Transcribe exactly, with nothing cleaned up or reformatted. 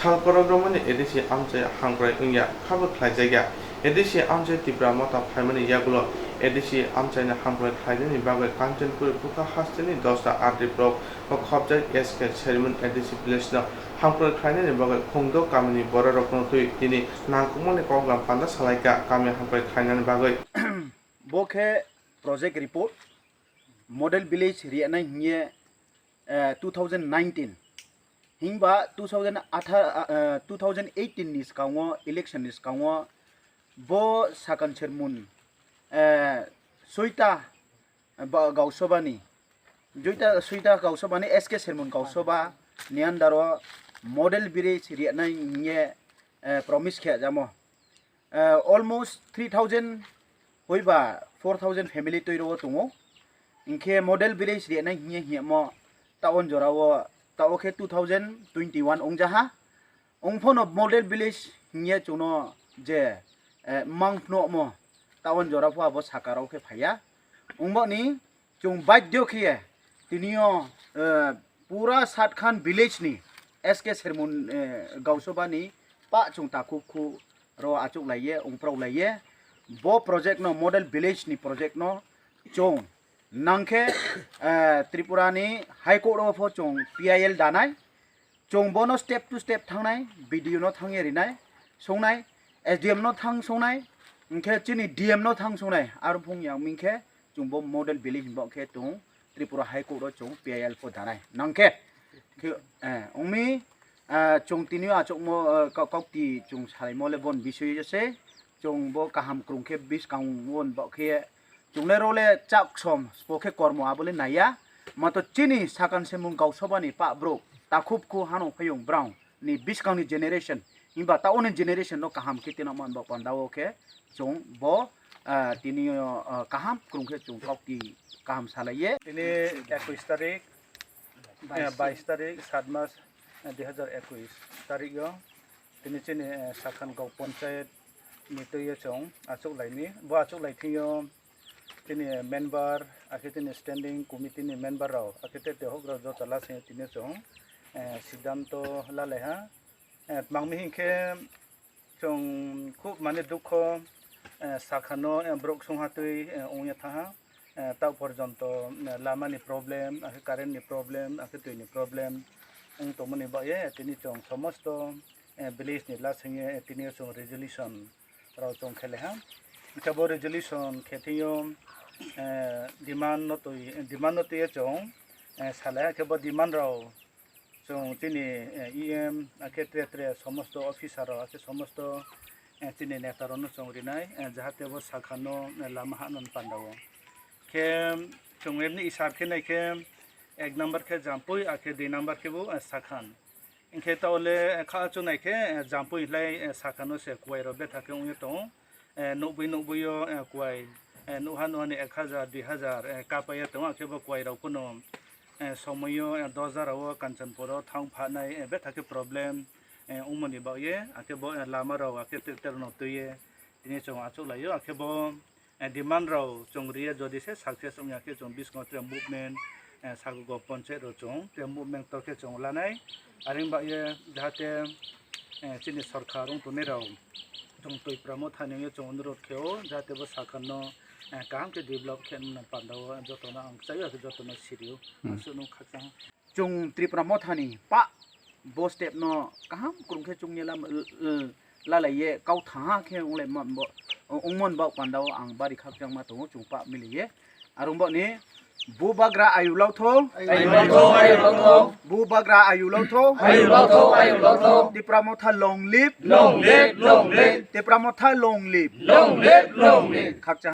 Sal khoroknwi romani A D C amchai hamkrai wngya, khabo khlaijakya. A D C amchai Tipra Motha phaimani yagulo A D C amchaino hamkrai khlainani bagwi Kanchanpur bukha hasteni dosta R D block o khopjak S K Sermon A D C village no hamkrai khlainani bagwi Khungdo kamini bororokno twi tini nangkukmani koklam panda salaikha. Kami hamkrai khlainani bagwi. Bo khe project report, model village riyanai hingye, eh, two thousand nineteen. Himba two thousand atha-, ah, eh, two thousand eighteen ni swkango, election ni swkango bo Sakan Sermon, eh, soita, eh, ba-, Gausobani, joita, soita Gausobani S K Sermon Gausoba ni under o model village riyanai hingye, eh, promise khe jamo. Eh, almost three thousand hoi ba four thousand family twi ro tongo. Hinkhe model village riyanai hinya hinya mo ta on jora o ta o khe two thousand twenty-one ongjaha. Ongphono model village hinya chuno je, eh, mangphno mo ta on jora pho abo saka rok khe phaiya. Ongboni chwng badhyo khiye tinio, eh, pura Satkhan village ni S K Sermon, eh, Gausobani pa chwng takhuk khu ro achuk laiye, ongprok laiye. Bo project no, model village ni project no chwng nangkhe, eh, Tripura ni High Court o pho chwng P I L danai. Chwng bono step to step thangnai, B D O no thangye rinai, songnai, S D M no thang songnai, hinkhe chini D M no thang songnai, aro phung yang ming khe chwng bo model village hinba khe chwng Tripura High Court o chwng P I L pho danai. Nangkhe, khe, eh, wngmi, eh, chwng tini o achukmo, eh, kok-, kokti chwng salaimo le bon bisui se, chwng bo kaham kwrwng khe bwskang wng ba khe Chwngle role chak som spo khe kormo abole naiya. Mato chini Sakan Sermon Gausobani pa bro takhuk khu hano phayung brown ni bwskangni generation. Himba ta oni generation no kaham khe tino man ba panda o khe chwng bo, ah, tini, ah, kaham kwrwng khe chwng kokti kaham salaiye. Tini ekush tarik, eh, bais tarik, sat mas, eh, dui hazar ekush tarik o. Tini chini, eh, Sakhan Gau Panchayat ni twi o chwng achuk lai ni. Bo achuk lai thing o tini member, akhe tini standing committee ni member rok, akhe tei tei hok rok joto la sing tini chwng, eh, siddhanto la lai ha. Eh, tmang mi hinkhe chwng khub mane dukho, eh, Sakhan no, eh, borok sung ha twi, eh, wng ya tha ha. Eh, ta porjonto, eh, lama ni problem, akhe current ni problem, akhe twi ni problem wng tongmani bagwi tini chwng somosto, eh, village ni lasing ye, eh, tini chwng resolution rok chwng khe le ha. Hwnkhe bo resolution khe thing yo, eh, demand no twi, demand no twi ye chwng, eh, sa lai ha, khe bo demand rok chwng chini, eh, E M, akhe tre tre somosto officer rok, akhe somosto, eh, chini neta rok no chwng rinai, eh, jahate bo Sakhan no, eh, lama ha nani panda o. Khe chwng emni isab khe nai khe ek number khe Jampui, akhe dui number khe bo, eh, Sakhan. Hinkhe ta ole, eh, kha chwng nai khe, eh, Jampui lai, eh, Sakhan no se kuwai rok betha khe wng ye tongo. Eh, nukbui nukbui o, eh, kuwai, eh, nukha nukha ni ek hajar, dui hajar, eh, kapai ya tongo, akhe bo kuwai rok phano, eh, somoi o, eh, dos hajar o Kanchanpur o thang phanai, eh, betha khe problem, eh, wngmani bagwi, akhe bo, eh, lama rok, akhe tractor no twi ye tini chwng achuk lai o, akhe bo, eh, demand rok chwng ri ye jodi se success wng ya khe chwng biskango tre movement, eh, sago go ponchayat rok chwng tre movement tor khe chwng lanai, are wng bagwi jahate, eh, chini sorkar wng tongnai rok. Chwng Tipra Motha ni chwng onurot khe o, jahate bo Sakhan no, eh, kaham khe develop khe nang panda o joto no ang chai o, joto no siri o. Hmm. Ang sunu khakchang. Chwng Tipra Motha ni pa bo step no kaham kwrwng khe chwng ye lam, l-, l-, lalai ye kau thaha khe wng lai ma bo, wng mon ba panda o ang bari khakchang ma tongo chwng pa mili ye. Arwng bo ni Bubagra ayu lotho. Ayu lotho, ayu lotho. Bubagra ayu lotho. Ayu lotho, ayu lotho. Tipra Motha long live. Long live, long live. Tipra Motha long live. Long live, long live. Khakchang.